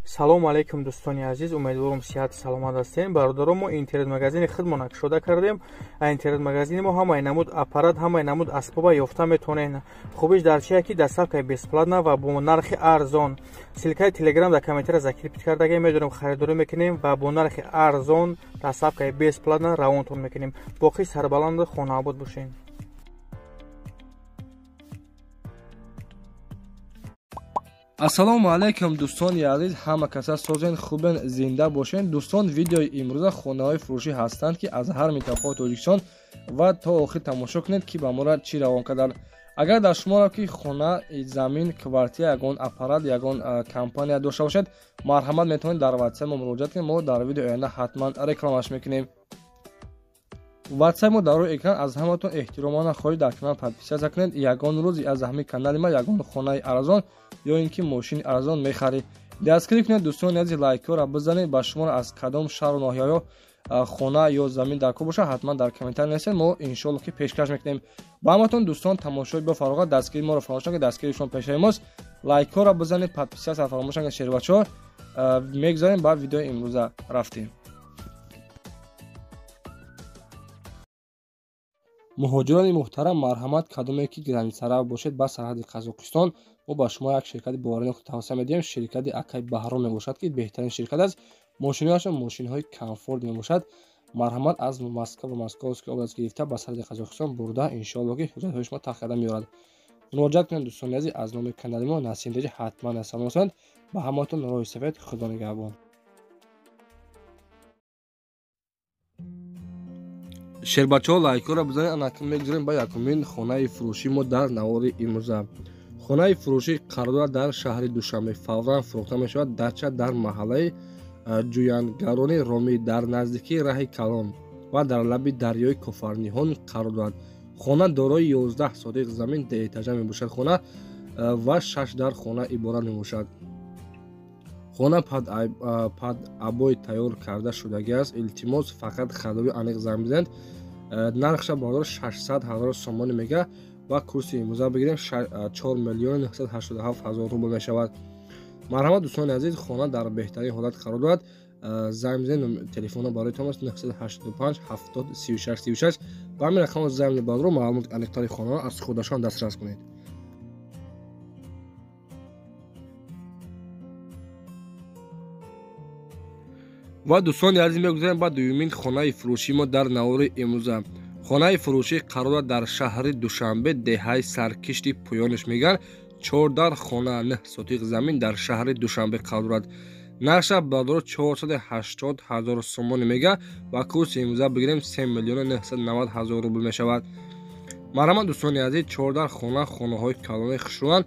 Салому алейкум, дӯстони азиз, умедворам сиҳату саломат ҳастем. Бародарон, мо интернет-магазини худмона кушода кардем. Интернет-магазини мо ҳамаи намуд аппарат, ҳамаи намуд асбоба ёфта метавонед. Хубиш дар чие ки доставкаи бесплатна ва бо нархи арзон. Ссылкаи телеграм дар комментария закрепить кардагем, медонем харидорӣ мекунем ва бо нархи арзон доставкаи бесплатна равонтон мекунем. Боқӣ сарбаланду хонаобод бошед. Ассалому алайкум, дӯстони азиз, ҳама каса созен, хубен, зинда бошен. Дӯстон, видеои имрӯза хонаҳои фурӯшӣ ҳастанд, ки аз ҳар минтақаи Тоҷикистон ва то охир тамошо кунед, ки ба мора чӣ равон карданд. Агар дар шуморо ки хона, замин, квартира, ягон аппарат, ягон компания дошта бошед, марҳамат, метавонед дар WhatsApp мо муроҷиат кунед. Мо дар видеои оянда ҳатман рекламаш мекунем. WhatsApp мо дар рӯи экран. Аз ҳаматон эҳтиромона хоҳиш, дар канал подписаться кунед. Ягон рӯз аз ҳамин канали ма ягон хонаи арзон ё ин ки мошини арзон мехаред. Дастгирӣ кунед, дӯстони азиз, лайкҳоро бизанед. Ба шуморо аз кадом шаҳру ноҳияҳо хона ё замин дар кор бошад, ҳатман дар комментария нависед, мо иншоалло ки пешкаш мекунем. Ба ҳаматон, дӯстон, тамошои бо фароғат, дастгирии моро фаромӯш накунед, дастгирии шумо пешаи мост. Лайкҳоро бизанед, подписаться фаромӯш накунед. Шербачаҳо, мегузарем ба видеои имрӯза, рафтем. Муҳоҷирони муҳтарам, марҳамат, кадоме ки границарав бошед ба сарҳади Қазоқистон, мо ба шумо як ширкати боваринок тавсия медиҳем. Ширкати акай Баҳром мебошад, ки беҳтарин ширкат аст. Мошинҳояшон мошинҳои комфорт мебошад. Марҳамат, аз Москва ва Московский область гирифта ба сарҳади Қазоқистон бурда, иншоалло ки ҳуҷҷатҳои шумо тақ карда меорад. Муроҷиат кунед, дӯстони азиз, аз номи канали мо Насим Теҷи ҳатман салом расонед. Ба ҳамаатон роҳи сафед, Худо нигаҳбон. Шербачаҳо, лайкҳоро бизанед. Анакун мегузарем ба якумин хонаи фурӯшӣ мо дар навори имрӯза. Хонаи фурӯшӣ қарор дорад дар шаҳри Душанбе, фавран фурӯхта мешавад. Дача дар маҳаллаи Ҷӯянгарони Ромӣ, дар наздикии раҳи калон ва дар лаби дарёи Кофарниҳон қарор дорад. Хона дорои 11 сотиқ замин, дуэтажа мебошад хона ва шаш дар хона иборат мебошад. Хона под обои тайёр карда шудагӣ аст. Илтимос, фақат харидори аниқ занг бизанед. Нархша, бародар, 600 ҳазор сомонӣ мега ва курси имрӯза бигирем, 4 миллиону 987 ҳазор рубл мешавад. Марҳамат, дӯстони азиз, хона дар беҳтарин ҳолат қарор дорад. Занг бизанед, телефонҳо барои аст 985 70 36 36. Ба ҳамин рақамҳо занг бизанед, бародаро, маълумоти аниқтари хонаро аз худашон дастрас кунед. Ва, дӯстони азиз, мегузарем ба дуюмин хонаи фурӯшӣ мо дар навори имрӯза. Хонаи фурӯшӣ қарор дорад дар шаҳри Душанбе, деҳаи Саркишти Поёниш мегӯянд. Чор дар хона, 9 сотиқ замин дар шаҳри Душанбе қарор дорад. Нархша, бародаро, 480 ҳазор сомонӣ мега ва курси имрӯза бигирем, 3 миллиону 990 ҳазор рубл мешавад. Марҳамат, дӯстони азиз, чор дар хона, хонаҳои калони хушрӯянд.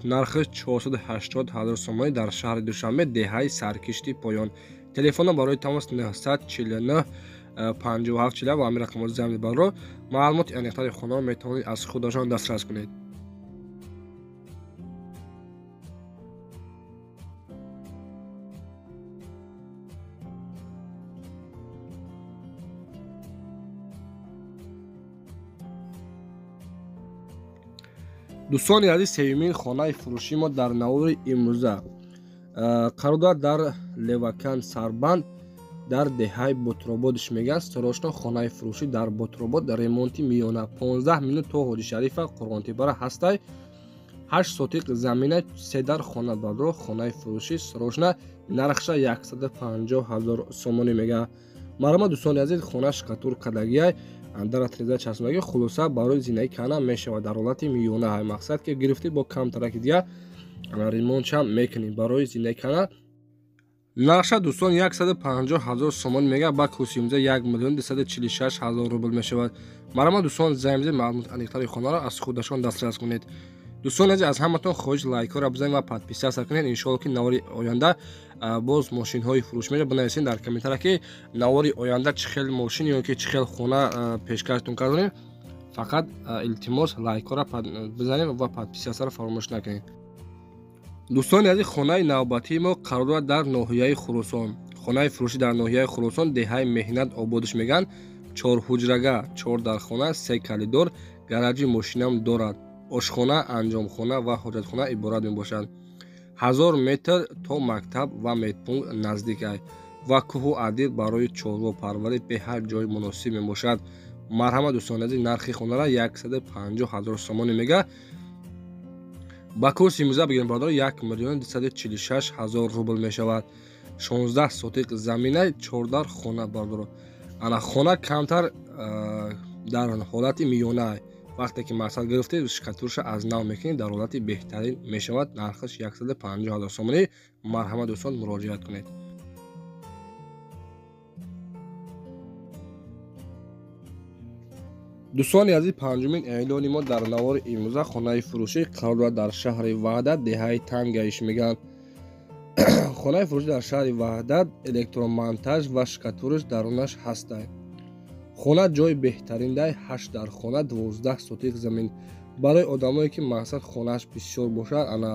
Нархи 480 ҳазор сомонӣ дар шаҳри Душанбе, деҳаи Саркишти Поён. Телефонро барои тамос 949 57 40 ва ҳамин рақамҳо занг баро. Маълумоти аниқтари хонаро метавонед аз худашон дастрас кунед. Дӯстони азиз, сеюмин хонаи фурӯшӣ мо дар навори имрӯза қарор дорад дар Левакан, Сарбанд, дар деҳаи Ботрободиш мегӯянд. Срочно хонаи фурӯшӣ дар Ботробод, ремонти миёна, 15 минут то Ҳоҷишарифа, Қурғонтепара ҳастай. 8 сотиқ замина, се дар хона, бародаро, хонаи фурӯшӣ срочно, нархша 150 ҳазор сомонӣ мега. Марҳамат, дӯстони азиз, хона штукатур кардагиай, дар треза часпондагӣ. Хулоса, барои зиндагӣ кардан мешавад, дар ҳолати миёна. Мақсад ки гирифтӣ, бо камтараки дига ремонтшам мекунӣ барои зиндагӣ кардан. Нархша, дӯстон, 150 ҳазор сомонӣ мега, ба курси имрӯза 1 миллион 246 ҳазор рубл мешавад. Марҳамат, дӯстон, занг бизанед, маълумоти аниқтари хонаро аз худашон дастрас кунед. Дӯстони азиз, аз ҳаматон хоҳиш, лайкҳоро бизанед ва подписаться кунед. Иншоалло ки навори оянда боз мошинҳои фурӯш мешавад. Бинависед дар комментария, ки навори оянда чӣ хел мошин ё ки чӣ хел хона пешкаштон кардем. Фақат илтимос, лайкҳоро бизанед ва подписаться ро фаромӯш накунед. Дӯстони азиз, хонаи навбатии мо қарор дорад дар ноҳияи Хуросон. Хонаи фурӯшӣ дар ноҳияи Хуросон, деҳаи Меҳнат Ободиш мегӯянд. Чор ҳуҷрага, чор дархона, се калидор, гараҷи мошинам дорад. Ошхона, анҷомхона ва ҳоҷатхона иборат мебошад. 1000 метр то мактаб ва медпункт наздик ай ва кӯҳу адир барои чорвопарварӣ беҳад ҷои муносиб мебошад. Марҳамат дӯстони азиз, нархи хонара 150 000 сомонӣ мега. Ба курси имрӯза бигирем бародаро 1 246 000 рубл мешавад. 16 сотиқ замина, 14 хона бародаро. Ана хона камтар дар ҳолати миёна, вақте ки мақсад гирифтед штукатурша аз нав мекунед, дар ҳолати беҳтарин мешавад. Нархаш 150 000 сомонӣ. Марҳамат дӯстон, муроҷиат кунед. Дӯстони азиз, панҷумин эълони мо дар навори имрӯза хонаи фурӯшӣ қарор дорад дар шаҳри Ваҳдат, деҳаи Тангаиш мегӯянд. Хонаи фурӯшӣ дар шаҳри Ваҳдат, электромонтаж ва штукатураш дарунаш ҳастай. Хона ҷои беҳтарин дай, 8 дар хона, 12 сотиқ замин. Барои одамое ки мақсад хонааш бисёр бошад, ана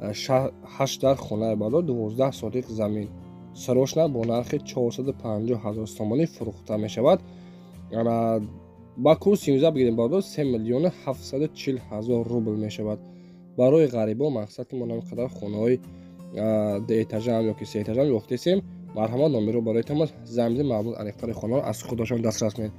8 дар хонаи бардор, 12 сотиқ замин. Срочно бо нархи 450 000 сомонӣ фурӯхта мешавад. Ана ба курси имрӯза бигирем бардор 3 740 000 рубл мешавад. Барои ғарибо мақсад ки мо намқадар хонаҳои дуэтажам ёки сеэтажам ёфтесем. Марҳамат, номерро барои тамос занг бизанед, маълумоти аниқтари хонаро аз худашон дастрас кунед.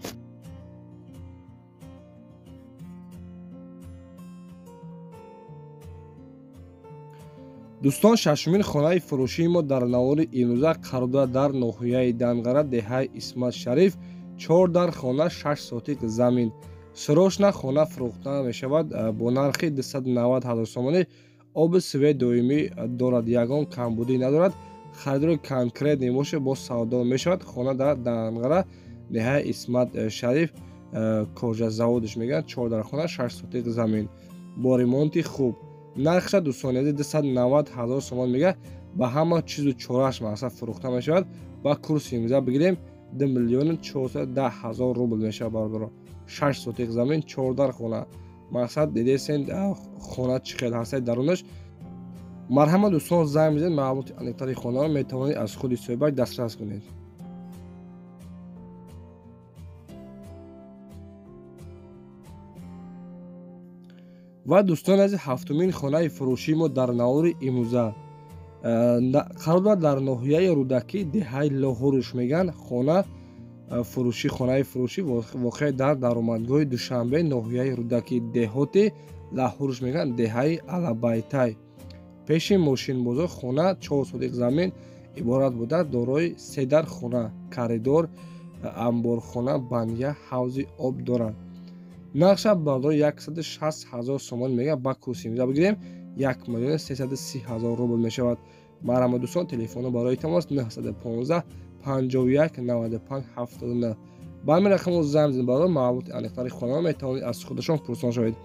Дӯстон, шашумин хонаи фурӯшии мо дар навори имрӯза қарор дорад дар ноҳияи Данғара, деҳаи Исмат Шариф, 4 дар хона, 6 сотиқ замин. Срочно хона фурӯхта мешавад бо нархи 290 000 сомонӣ. Оби свет доимӣ дорад, ягон камбудӣ надорад. Харидори конкрет мебошад, бо савдо мешавад. Хона дар Данғара, деҳаи Исмат Шариф, кожазаводиш мегӯянд, 4 дар хона, 6 сотиқ замин бо ремонти хуб. Нархша дӯстони азиз 290 000 сомон мега. Ба ҳама чизу чорааш мақсад фурӯхта мешавад. Ба курси имрӯза бигирем 2 410 000 рубл мешавад бародаро. 6 сотиқ замин, 4 дар хона. Мақсад дидесен хона чӣ хел ҳастад дарунаш. Марҳамат дӯстон, занг бизанед, маълумоти аниқтари хонаро метавонед аз худи соҳибаш дастрас кунед. Ва дӯстони азиз, ҳафтумин хонаи фурӯшии мо дар навори имрӯза қарор дорад дар ноҳияи Рӯдакӣ, деҳаи Лоҳуруш мегӯянд. Хона фурӯшӣ, хонаи фурӯшӣ воқеъ дар даромадгоҳи Душанбе, ноҳияи Рӯдакӣ, деҳоти Лаҳуруш мегӯянд, деҳаи Алабайтай. Пеши мошинбозор хона 4 сотиқ замин иборат буда, дорои 3 дар хона, коридор, амборхона, баня, ҳавзи об дорад. Нархша бардори 160 000 сомон мега. Ба курси имрӯза бигирем 1 330 000 рубл мешавад. Марҳамат дӯстон, телефонро барои тамос 915 51 95 79. Ба ҳамин рақамро занг бизанед барои маълумоти аниқтари хонаро метавонед аз худашон пурсон шавед.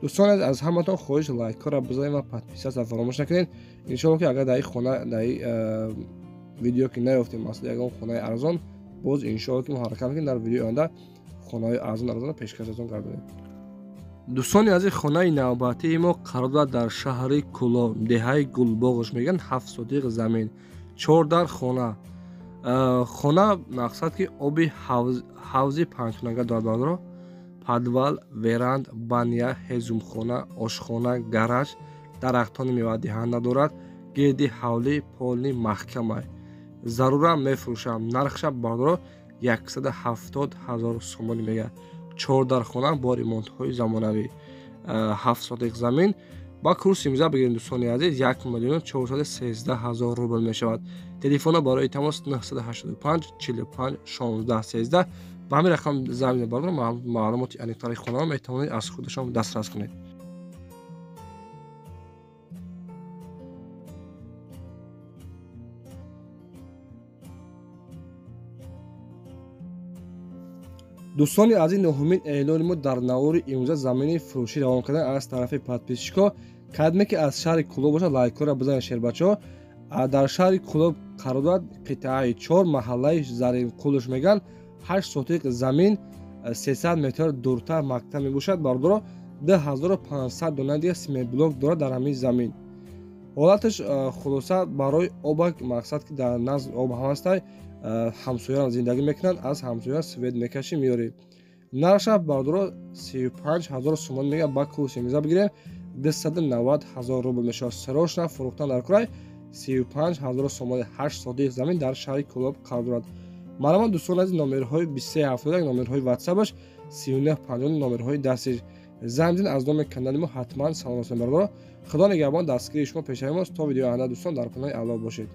Дӯстон азиз, аз ҳаматон хоҳиш лайкҳоро бизанед ва подписаться фаромӯш накунед. Иншоалло ки агар дар ин хона, дар ин видео ки наёфтем масалан ягон хонаи арзон, боз иншоалло ки мо ҳаракат мекунем дар видеои оянда хонаҳои арзон арзонро пешкашатон гардонем. Дӯстони азиз, хонаи навбатии мо қарор дорад дар шаҳри Кӯлоб, деҳаи Гулбоғш мегӯянд, 7 сотиқ замин, 4 дар хона. Хона мақсад ки оби ҳавзи панҷхонага дорад бародаро. Подвал, веранд, баня, ҳезумхона, ошхона, гараж, дарахтони мевадиҳанда дорад. Гирди ҳавлӣ полни маҳкамай. Зарурам мефурӯшам. Нархша бародаро 170 000 сомонӣ мега. 4 дар хона бо ремонтҳои замонавӣ, 7 сотиқ замин. Ба курси имрӯза бигирем дӯстони азиз 1 413 000 рубл мешавад. Телефонро барои тамос 985 45 16 13. Ба ҳамин рақам занг бизанед бародаро, маълумоти аниқтари хонаро метавонед аз худашон дастрас кунед. Дӯстони азиз, нӯҳумин эълони мо дар навори имрӯза замини фурӯшӣ равон кардан аз тарафи подписчикҳо. Кадме ки аз шаҳри Кӯлоб бошад, лайкҳоро бизанед шербачаҳо. Дар шаҳри Кӯлоб қарор дорад қитъаи 4, маҳаллаи Заринқулш мегӯянд, 8 сотиқ замин, 300 метр дуртар мактаб мебошад бародаро. 2500 дона дига симентблок дорад дар ҳамин замин. Ҳолаташ хулоса барои обак мақсад ки дар назди об ҳам ҳастай, ҳамсояам зиндагӣ мекунанд, аз ҳамсоя свет мекашӣ меёрӣ. Нархша бародаро 35 000 сомон мега. Ба курси имрӯза бигирем 290 000 рубл мешавад. Срочно фурӯхтан дар курай, 35 000 сомони, 8 сотих замин дар шаҳри Кӯлоб қарор дорад. Марҳамат, дӯстон азиз, номерҳои 2371 номерҳои ватсапаш, 3950 номерҳои дастиш. Занг бизанед, аз номи канали мо ҳатман салом расонед. Бародаро, Худо нигаҳбон, дастгирии шумо пешаи мост. То видеои оянда, дӯстон, дар паноҳи Аллоҳ бошед.